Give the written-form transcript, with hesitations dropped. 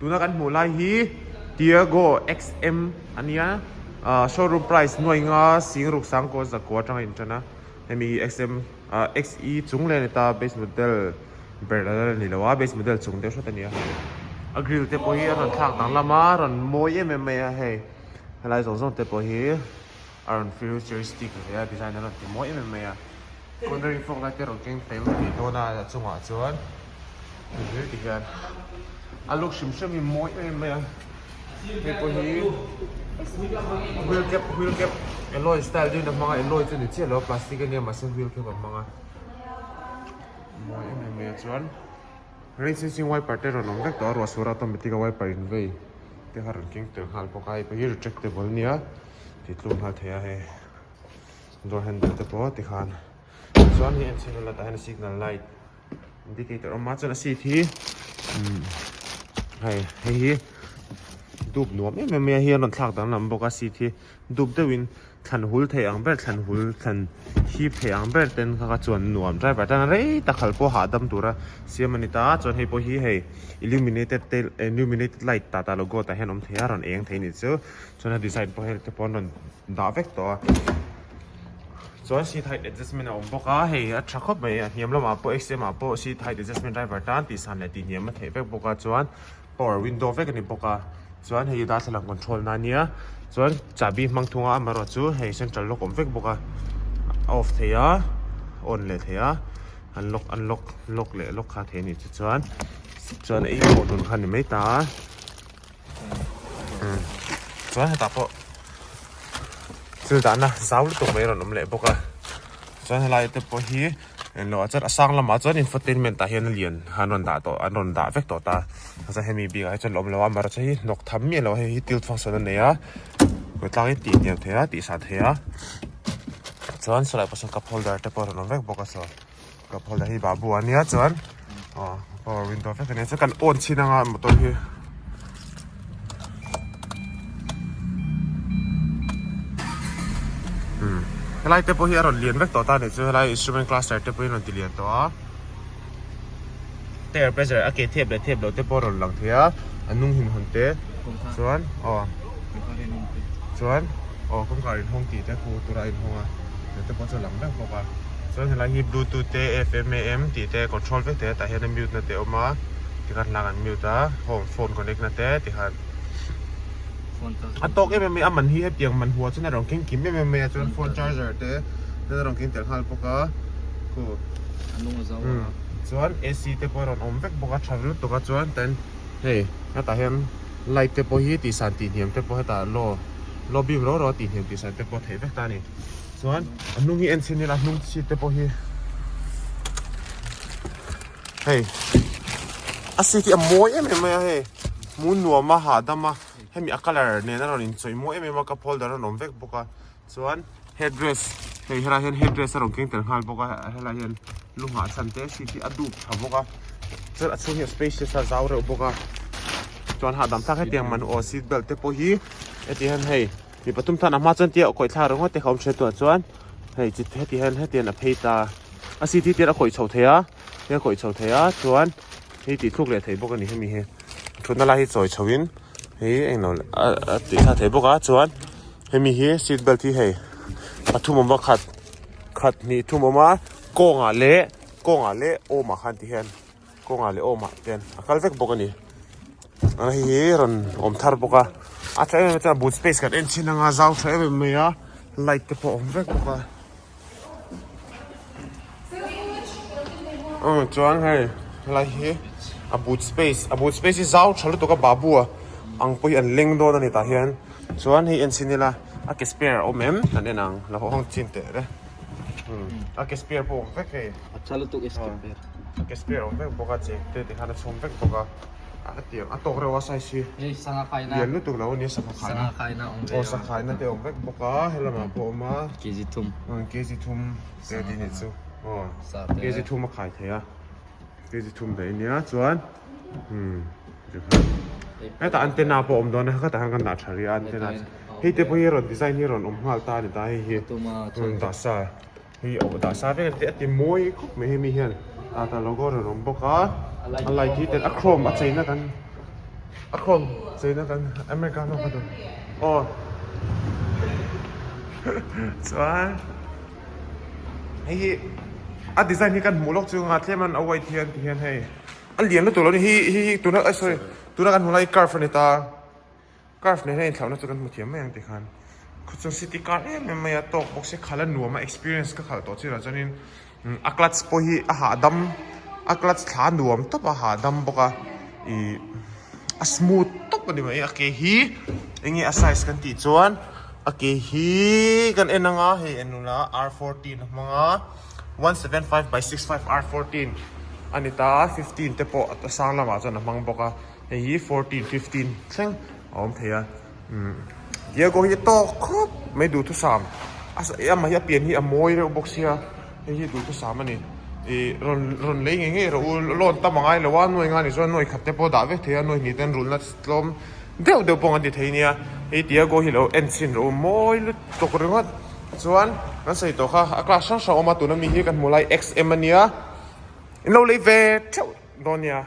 Tuna kan hmuh lai hi Tiago XM a nia ah showroom price nuai nga sing ruk sang kaw zakua atanga in tan a hemi hi XM ah XE chung leh a ni ta base model ber la la ni lo a base model chung deuh hret a nia a grill te pawh hi a rawn thlak danglam a a rawn mawi em em mai a hei helai zawng zawng te pawh hi a rawn futuristic ve a design a rawn ti mawi em em mai a cornering fog light te rawn keng fel tih dawn a a chungah chuan hei ti hian a look hrim hrim hi mawi em em mai a hei pawh hi wheel cap wheel cap alloy style deuhin a hmang a alloy chu a ni chiah lo a plastic ania mahse wheel cap a hmang a mawi em em mai a chuan rain sensing wiper te rawn awm vek tawh a ruah sur automatic a wiper in vei te kha rawn keng tel nghal bawk a hei pawh hi retractable ania tih tlum nghal thei a hei door handle te pawh tikhan chuan hei en chhin ila tah hian signal light indicator awm a chuan a seat hi hei hei hi dup nuam em em mai a hi a rawn thlak danglam bawk a seat hi dup deuhin thlan hul thei ang ber thlan hul thlan hip thei ang ber ten kha kha chuan nuam driver tan rei tak khalh pawh hahdam tura siam a ni ta a chuan hei pawh hi hei illuminated te illuminated light tata logo tah hian awm thei a rawn eng thei a nih chu chuan a design pawh hei te pawh an rawn dah vek tawh a. Chuan seat height adjustment a awm bawk a, hei a tha khawp mai a hniam lamah pawh XM ah pawh seat height adjustment driver tan tih san leh tih hniam a theih vek bawk a chuan power window vek a ni bawk a chuan hei darthlalang control na ania chuan chahbi hmang thung a amaherawh chu hei central lock awm vek bawk a a off thei a on leh thei a unlock unlock lock leh lock kha thei a ni chu chuan chuan ei pawh dun kha a ni mai ta a chuan hetah pawh thil dahna zau lutuk mai a rawn awm leh bawk a chuan helai te pawh hi englo ah chuan a sang lamah chuan infotainment ah hian a lian an rawn dah tawh an rawn dah vek tawh ta chuan hemi bik ah hi chuan a awm lo a amaherawhchu hei hi hnawk tham miah lo a hei hi tilt function a nei a kawt tlang hi tih hniam thei a tih sah thei a chuan sawlai pawh sawn cup holder te pawh a rawn awm vek bawk a saw cup holder hi babu a nia chuan aw power window vek a nia chuan kan on chhin anga motor hi. Helai te pawh hi a rawn lian vek tawh ta a nih chu helai instrument cluster te pawhin a rawn ti lian tawh a tire pressure a ke thep leh thep loh te pawh a rawn lang thei a a hnung hin hawn te chuan aw chuan aw kawngkhar inhawng tih te khu tura a inhawng a te pawh chu a lang vek bawk a chuan helai hi bluetooth te F_M A_M tih te control vek thei a tah hian a mute na te a awm a tikhan hlang an mute a home phone connect na te tikhan a tawk em em mai a man hi hetiang man huah chuan a rawn keng kim em em mai a chuan phone charger te te a rawn keng tel nghal bawk a khu chuan A_C te pawh a rawn awm vek bawk a tha lutuk a chuan ten hei hetah hian light te pawh hi tih san tih hniam te pawh hetah low low beam ro ro tih hniam tih san te pawh a theih vek ta a ni chuan a hnung hi en chhin ila a hnung seat te pawh hi hei a seat hi a mawi em em mai a hei hmun nuam a hahdam a hemi a colour nen a rawn inchawih mawi em em a cup holder a rawn awm vek bawk a chuan headrest hei helai hian headrest a rawn keng tel nghal bawk a helai hian lu nghah chhan te seat hi a dup tha bawk a chuan a chhung hi a spacious a zau reuh bawk a chuan hahdam thlak hetiang man aw seat belt te pawh hi heti hian hei mi pathum tan a hma chuan tia khawih thla ringawt te kha awm hre tawh chuan hei chi heti hian heti hian a phei ta a seat hi tian a khawih chho thei a hei a khawih chho thei a chuan hei tih thluk leh thei bawk a ni hemi hi thutna lai hi chawi chho in hei englo a a tih thlak thei bawk a chuan hemi hi seat belt hi hei pathum awm a khat khat hnih thum awm a kawngah leh kawngah leh awmah khan ti hian. Kawngah leh awmah ten a kal vek bawk a ni a hei hi rawn awm thar bawk a a tha em em chuan boot space kan en chhin anga zau tha em em mai a light te pawh a awm vek bawk a aw chuan hei helai hi a boot space a boot space hi zau tha lutuk a babu a ang pawh hi an leng dawn a ni tah hian chuan hei en chhin ila a ke spare a awm em kan en ang la hawng chin teh re a ke spare pawh a awm vek hei. A tha lutuk e spare. A ke spare awm vek bawk a cheng te tikhan a chhawm vek bawk a a tiang a tawk reuh a size hi Hei sangha khaina lian lutuk lo ania sangha khaina Sangha khaina awm ve aw sangha khaina te awm vek bawk a helamah pawh awm a kg thum kg thum te tih nih chu aw kg thum a khai thei a kg thum daih ania chuan umm tikhan hetah antenna pawh awm dawn a khatah khan kan dah tha rih a antenna hei te pawh hi rawn design hi rawn awm nghal ta a ni ta hei hi rawn dah sa. Hei aw dah sa vek te a ti mawi khawp mai hemi hian tata logo a rawn awm bawk a a light hi ten a chrome a cheina kan. A chrome cheina kan Americano kha duh aw chuan hei hi a design hi kan hmuh lawk chu nga tlem a white hian ti hian hei a lian lutuk lo a ni hi hi tuna ai sorry tuna kan hmuh lai hi curve a ni ta. Curve nen hian inthlauhna chu kan hmu thiam mai ang tikhan khaw chuan city car em em mai a tawk bawk sia khalh a nuam a experience ka khalh tawh chinah chuanin a clutch pawh hi a hahdam a clutch thla nuam tawp a hahdam bawk a ih a smooth tawp a ni mai a ke hi eng nge a size kan tih chuan a ke hi kan en anga hei en ula R14 a hmang a 175 by 65 R14 a ni ta a 15 te pawh a sang lamah chuan a hmang bawk a. Hei hi 14, 15 thleng a awm thei a, umm Diego hi a tawk khawp mai duhthusam a amah hi a pian hi a mawi reuh bawk sia hei hi duhthusam a ni ih rawn rawn lei ngei ngei rawh u loan tam a ngai lo a nuai nga ni chuan nuai khat te pawh dah vek thei a nuai hnih ten rulna tlawm deuh deuh pawh an ti thei nia hei Diego hi lo en chhin rawh u mawi lutuk ringawt chuan kan sawi tawh kha a class hrang hrang a awm a tuna mi hi kan hmu lai XM a nia in lo lei ve theuh dawn nia.